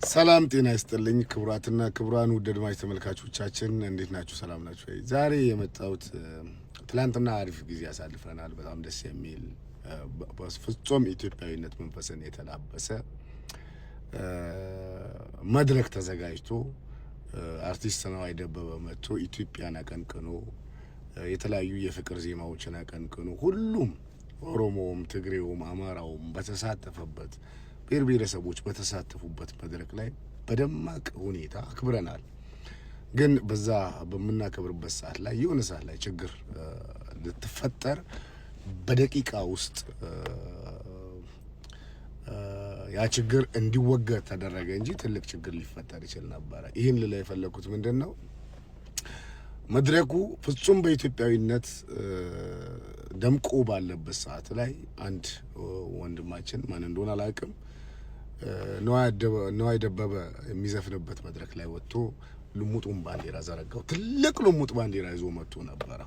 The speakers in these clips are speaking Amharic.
ሰላም ጤና ይስጥልኝ ክቡራትና ክቡራን ውድ አድማጭ ተመልካቾቻችን፣ እንዴት ናችሁ? ሰላም ናችሁ ወይ? ዛሬ የመጣሁት ትላንትና አሪፍ ጊዜ አሳልፈናል። በጣም ደስ የሚል፣ ፍጹም ኢትዮጵያዊነት መንፈስን የተላበሰ መድረክ ተዘጋጅቶ፣ አርቲስት ነዋይ ደበበ መጥቶ ኢትዮጵያን አቀንቅኖ፣ የተለያዩ የፍቅር ዜማዎችን አቀንቅኖ፣ ሁሉም ኦሮሞውም፣ ትግሬውም፣ አማራውም በተሳተፈበት፣ ብሔር ብሔረሰቦች በተሳተፉበት መድረክ ላይ በደማቅ ሁኔታ አክብረናል። ግን በዛ በምናከብርበት ሰዓት ላይ የሆነ ሰዓት ላይ ችግር ልትፈጠር በደቂቃ ውስጥ ያ ችግር እንዲወገድ ተደረገ እንጂ ትልቅ ችግር ሊፈጠር ይችል ነበረ። ይህን ልል የፈለግኩት ምንድን ነው? መድረኩ ፍጹም በኢትዮጵያዊነት ደምቆ ባለበት ሰዓት ላይ አንድ ወንድማችን፣ ማን እንደሆነ አላውቅም፣ ነዋይ ደበበ የሚዘፍንበት መድረክ ላይ ወጥቶ ልሙጡን ባንዲራ ዘረጋው። ትልቅ ልሙጥ ባንዲራ ይዞ መጥቶ ነበረ።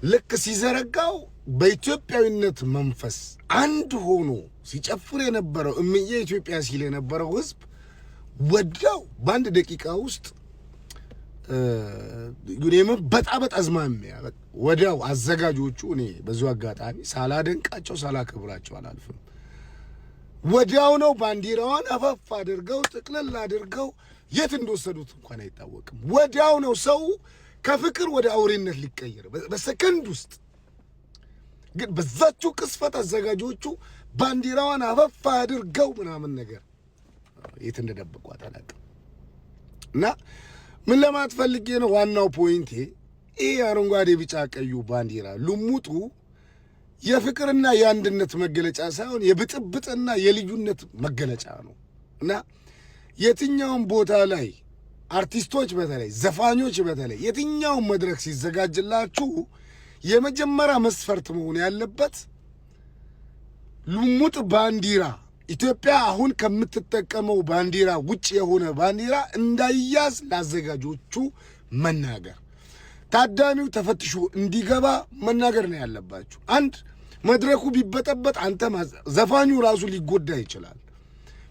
ልክ ሲዘረጋው በኢትዮጵያዊነት መንፈስ አንድ ሆኖ ሲጨፍር የነበረው፣ እምዬ ኢትዮጵያ ሲል የነበረው ህዝብ ወዲያው በአንድ ደቂቃ ውስጥ የመበጣበጥ አዝማሚያ ወዲያው። አዘጋጆቹ እኔ በዚሁ አጋጣሚ ሳላደንቃቸው ሳላከብራቸው አላልፍም። ወዲያው ነው ባንዲራዋን አፈፍ አድርገው፣ ጥቅልል አድርገው የት እንደወሰዱት እንኳን አይታወቅም። ወዲያው ነው ሰው ከፍቅር ወደ አውሬነት ሊቀየር በሰከንድ ውስጥ። ግን በዛችው ቅጽበት አዘጋጆቹ ባንዲራዋን አፈፍ አድርገው ምናምን ነገር የት እንደደበቋት አላውቅም። እና ምን ለማለት ፈልጌ ነው? ዋናው point ኤ ይህ አረንጓዴ፣ ቢጫ፣ ቀዩ ባንዲራ ልሙጡ የፍቅርና የአንድነት መገለጫ ሳይሆን የብጥብጥና የልዩነት መገለጫ ነው። እና የትኛውም ቦታ ላይ አርቲስቶች በተለይ ዘፋኞች በተለይ የትኛውም መድረክ ሲዘጋጅላችሁ የመጀመሪያ መስፈርት መሆን ያለበት ልሙጥ ባንዲራ፣ ኢትዮጵያ አሁን ከምትጠቀመው ባንዲራ ውጭ የሆነ ባንዲራ እንዳይያዝ ለአዘጋጆቹ መናገር፣ ታዳሚው ተፈትሾ እንዲገባ መናገር ነው ያለባችሁ። አንድ መድረኩ ቢበጠበጥ አንተ ዘፋኙ ራሱ ሊጎዳ ይችላል።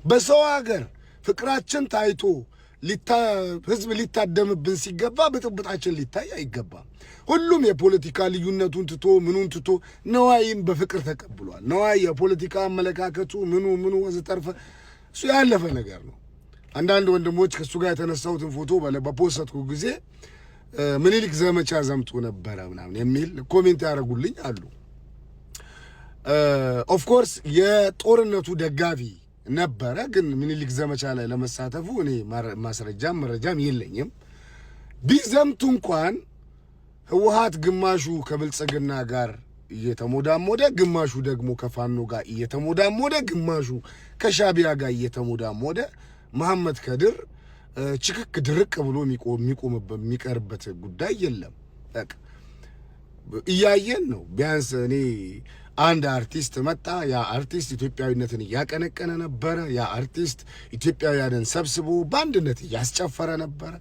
በሰው ሀገር ፍቅራችን ታይቶ ህዝብ ሊታደምብን ሲገባ ብጥብጣችን ሊታይ አይገባም። ሁሉም የፖለቲካ ልዩነቱን ትቶ፣ ምኑን ትቶ ነዋይን በፍቅር ተቀብሏል። ነዋይ የፖለቲካ አመለካከቱ ምኑ ምኑ ወዘተርፈ እሱ ያለፈ ነገር ነው። አንዳንድ ወንድሞች ከእሱ ጋር የተነሳሁትን ፎቶ በ post ኩ ጊዜ ምኒልክ ዘመቻ ዘምቶ ነበረ ምናምን የሚል comment ያደረጉልኝ አሉ። Of course የጦርነቱ ደጋፊ ነበረ፣ ግን ምኒልክ ዘመቻ ላይ ለመሳተፉ እኔ ማስረጃም መረጃም የለኝም። ቢዘምቱ እንኳን ህወሓት ግማሹ ከብልጽግና ጋር እየተሞዳሞደ፣ ግማሹ ደግሞ ከፋኖ ጋር እየተሞዳሞደ፣ ግማሹ ከሻቢያ ጋር እየተሞዳሞደ፣ መሐመድ ከድር ችክክ ድርቅ ብሎ የሚቆምበት የሚቀርበት ጉዳይ የለም። በቃ እያየን ነው። ቢያንስ እኔ አንድ አርቲስት መጣ። ያ አርቲስት ኢትዮጵያዊነትን እያቀነቀነ ነበረ። ያ አርቲስት ኢትዮጵያውያንን ሰብስቦ በአንድነት እያስጨፈረ ነበረ።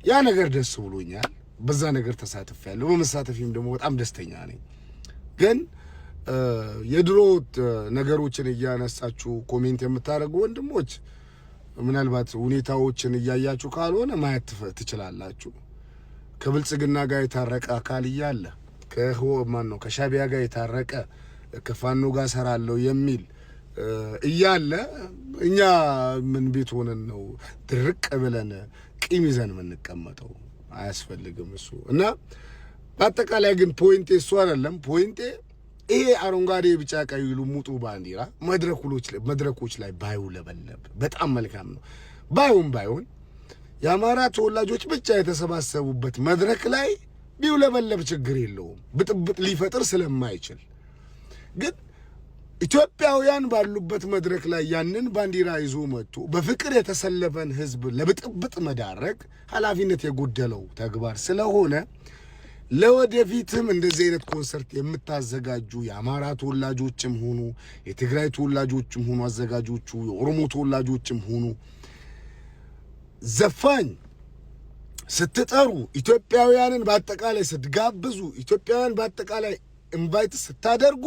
ያ ነገር ደስ ብሎኛል። በዛ ነገር ተሳትፌያለሁ። በመሳተፌም ደግሞ በጣም ደስተኛ ነኝ። ግን የድሮ ነገሮችን እያነሳችሁ comment የምታደርጉ ወንድሞች ምናልባት ሁኔታዎችን እያያችሁ ካልሆነ ማየት ትችላላችሁ። ከብልጽግና ጋር የታረቀ አካል እያለ፣ ከማን ነው ከሻቢያ ጋር የታረቀ፣ ከፋኖ ጋር ሰራለሁ የሚል እያለ እኛ ምን ቤት ሆነን ነው ድርቅ ብለን ቂም ይዘን የምንቀመጠው? አያስፈልግም እሱ። እና በአጠቃላይ ግን point ኤ እሱ አይደለም። Point ኤ ይሄ አረንጓዴ፣ ቢጫ፣ ቀይ ልሙጡ ባንዲራ መድረኮች ላይ ባይውለበለብ በጣም መልካም ነው። ባይሆን ባይሆን የአማራ ተወላጆች ብቻ የተሰባሰቡበት መድረክ ላይ ቢውለበለብ ችግር የለውም፣ ብጥብጥ ሊፈጥር ስለማይችል። ግን ኢትዮጵያውያን ባሉበት መድረክ ላይ ያንን ባንዲራ ይዞ መጥቶ በፍቅር የተሰለፈን ሕዝብ ለብጥብጥ መዳረግ ኃላፊነት የጎደለው ተግባር ስለሆነ ለወደፊትም እንደዚህ አይነት ኮንሰርት የምታዘጋጁ የአማራ ተወላጆችም ሆኑ፣ የትግራይ ተወላጆችም ሆኑ አዘጋጆቹ፣ የኦሮሞ ተወላጆችም ሆኑ፣ ዘፋኝ ስትጠሩ፣ ኢትዮጵያውያንን በአጠቃላይ ስትጋብዙ፣ ኢትዮጵያውያን በአጠቃላይ invite ስታደርጉ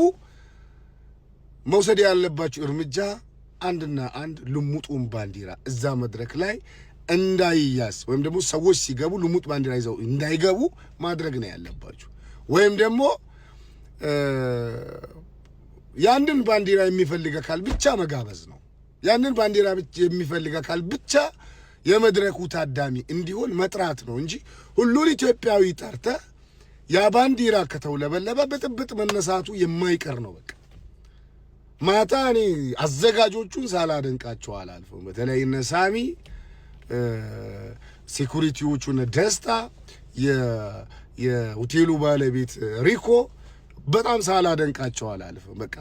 መውሰድ ያለባችሁ እርምጃ አንድና አንድ ልሙጡን ባንዲራ እዛ መድረክ ላይ እንዳይያዝ ወይም ደግሞ ሰዎች ሲገቡ ልሙጥ ባንዲራ ይዘው እንዳይገቡ ማድረግ ነው ያለባችሁ። ወይም ደግሞ ያንን ባንዲራ የሚፈልግ አካል ብቻ መጋበዝ ነው። ያንን ባንዲራ የሚፈልግ አካል ብቻ የመድረኩ ታዳሚ እንዲሆን መጥራት ነው እንጂ ሁሉን ኢትዮጵያዊ ጠርተህ ያ ባንዲራ ከተውለበለበ ብጥብጥ መነሳቱ የማይቀር ነው። በቃ ማታ እኔ አዘጋጆቹን ሳላደንቃቸው አላልፍም። በተለይ እነ ሳሚ፣ security ዎቹ እነ ደስታ፣ የሆቴሉ ባለቤት ሪኮ በጣም ሳላደንቃቸው አላልፍም። በቃ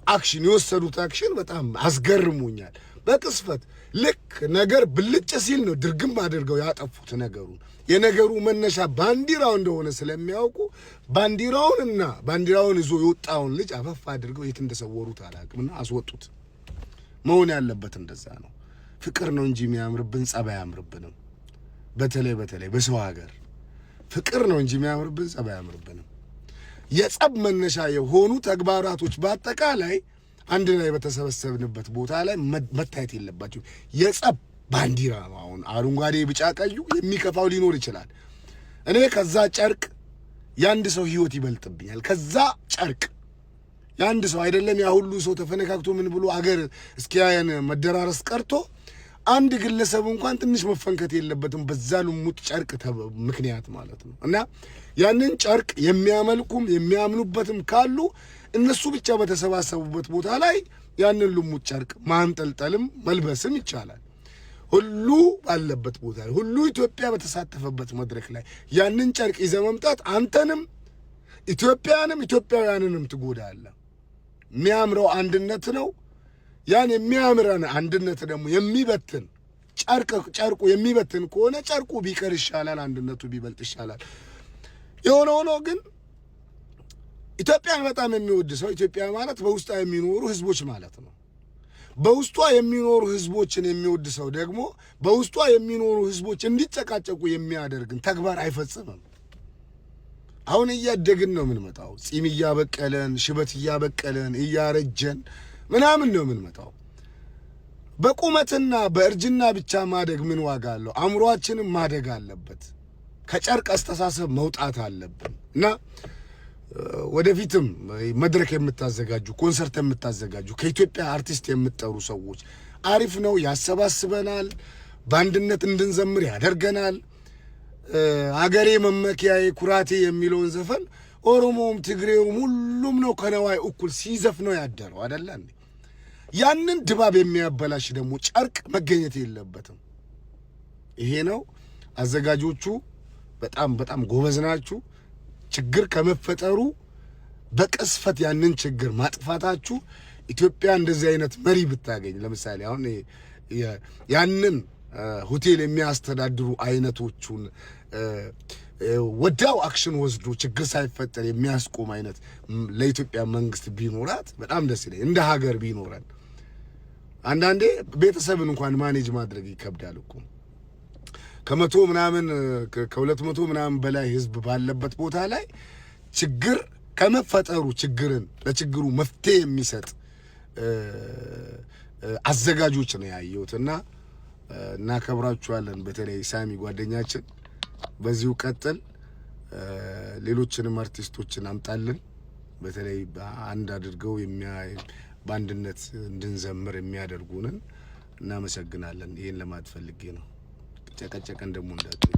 action የወሰዱት action በጣም አስገርሞኛል። በቅጽበት ልክ ነገር ብልጭ ሲል ነው ድርግም አድርገው ያጠፉት ነገሩን። የነገሩ መነሻ ባንዲራው እንደሆነ ስለሚያውቁ ባንዲራውንና ባንዲራውን ይዞ የወጣውን ልጅ አፈፍ አድርገው የት እንደሰወሩት አላውቅምና አስወጡት። መሆን ያለበት እንደዛ ነው። ፍቅር ነው እንጂ የሚያምርብን ጸብ አያምርብንም። በተለይ በተለይ በሰው ሀገር ፍቅር ነው እንጂ የሚያምርብን ጸብ አያምርብንም። የጸብ መነሻ የሆኑ ተግባራቶች በአጠቃላይ አንድ ላይ በተሰበሰብንበት ቦታ ላይ መታየት የለባቸው። የጸብ ባንዲራ ነው። አሁን አረንጓዴ፣ ቢጫ፣ ቀዩ የሚከፋው ሊኖር ይችላል። እኔ ከዛ ጨርቅ የአንድ ሰው ህይወት ይበልጥብኛል። ከዛ ጨርቅ የአንድ ሰው አይደለም ያ ሁሉ ሰው ተፈነካክቶ ምን ብሎ አገር እስኪያየን መደራረስ ቀርቶ አንድ ግለሰብ እንኳን ትንሽ መፈንከት የለበትም በዛ ልሙጥ ጨርቅ ምክንያት ማለት ነው። እና ያንን ጨርቅ የሚያመልኩም የሚያምኑበትም ካሉ እነሱ ብቻ በተሰባሰቡበት ቦታ ላይ ያንን ልሙጥ ጨርቅ ማንጠልጠልም መልበስም ይቻላል። ሁሉ ባለበት ቦታ ላይ፣ ሁሉ ኢትዮጵያ በተሳተፈበት መድረክ ላይ ያንን ጨርቅ ይዘህ መምጣት አንተንም ኢትዮጵያንም ኢትዮጵያውያንንም ትጎዳለህ። የሚያምረው አንድነት ነው። ያን የሚያምረን አንድነት ደግሞ የሚበትን ጨርቅ ጨርቁ የሚበትን ከሆነ ጨርቁ ቢቀር ይሻላል፣ አንድነቱ ቢበልጥ ይሻላል። የሆነ ሆኖ ግን ኢትዮጵያን በጣም የሚወድ ሰው፣ ኢትዮጵያ ማለት በውስጧ የሚኖሩ ህዝቦች ማለት ነው። በውስጧ የሚኖሩ ህዝቦችን የሚወድ ሰው ደግሞ በውስጧ የሚኖሩ ህዝቦች እንዲጨቃጨቁ የሚያደርግን ተግባር አይፈጽምም። አሁን እያደግን ነው የምንመጣው። ጺም እያበቀለን፣ ሽበት እያበቀለን፣ እያረጀን ምናምን ነው የምንመጣው። በቁመትና በእርጅና ብቻ ማደግ ምን ዋጋ አለው? አእምሯችንም ማደግ አለበት። ከጨርቅ አስተሳሰብ መውጣት አለብን እና ወደፊትም መድረክ የምታዘጋጁ፣ ኮንሰርት የምታዘጋጁ፣ ከኢትዮጵያ አርቲስት የምትጠሩ ሰዎች አሪፍ ነው፣ ያሰባስበናል፣ በአንድነት እንድንዘምር ያደርገናል። አገሬ መመኪያዬ ኩራቴ የሚለውን ዘፈን ኦሮሞውም ትግሬውም ሁሉም ነው ከነዋይ እኩል ሲዘፍነው ያደረው አደለ እንዴ? ያንን ድባብ የሚያበላሽ ደግሞ ጨርቅ መገኘት የለበትም። ይሄ ነው። አዘጋጆቹ በጣም በጣም ጎበዝ ናችሁ። ችግር ከመፈጠሩ በቅጽበት ያንን ችግር ማጥፋታችሁ፣ ኢትዮጵያ እንደዚህ አይነት መሪ ብታገኝ፣ ለምሳሌ አሁን ያንን ሆቴል የሚያስተዳድሩ አይነቶቹን ወዲያው action ወስዶ ችግር ሳይፈጠር የሚያስቆም አይነት ለኢትዮጵያ መንግስት ቢኖራት በጣም ደስ ይለኛል። እንደ ሀገር ቢኖረን። አንዳንዴ ቤተሰብን እንኳን manage ማድረግ ይከብዳል እኮ። ከ100 ምናምን ከ200 ምናምን በላይ ህዝብ ባለበት ቦታ ላይ ችግር ከመፈጠሩ ችግርን ለችግሩ መፍትሄ የሚሰጥ አዘጋጆች ነው ያየሁት እና እናከብራችኋለን። በተለይ ሳሚ ጓደኛችን በዚሁ ቀጥል፣ ሌሎችንም አርቲስቶችን አምጣልን። በተለይ አንድ አድርገው በአንድነት እንድንዘምር የሚያደርጉንን እናመሰግናለን። ይህን ለማለት ፈልጌ ነው። ጨቀጨቀን ደግሞ እንዳትሉ።